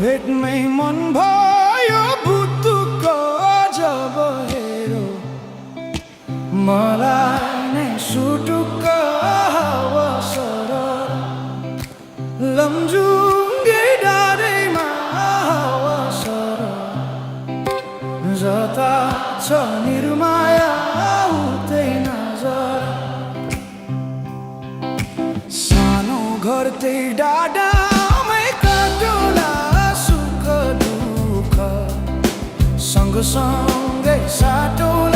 भेटमै मन भयो बुद्धुक जब हेरो मलाई नै सुटुक्क अवसर लमजुङ्गे डाँडैमा अवसर जता छ निर्माया उतै नजर सानो घर त्यही डाँडामै काटुला सुख दुःख सँगसँगै साटौला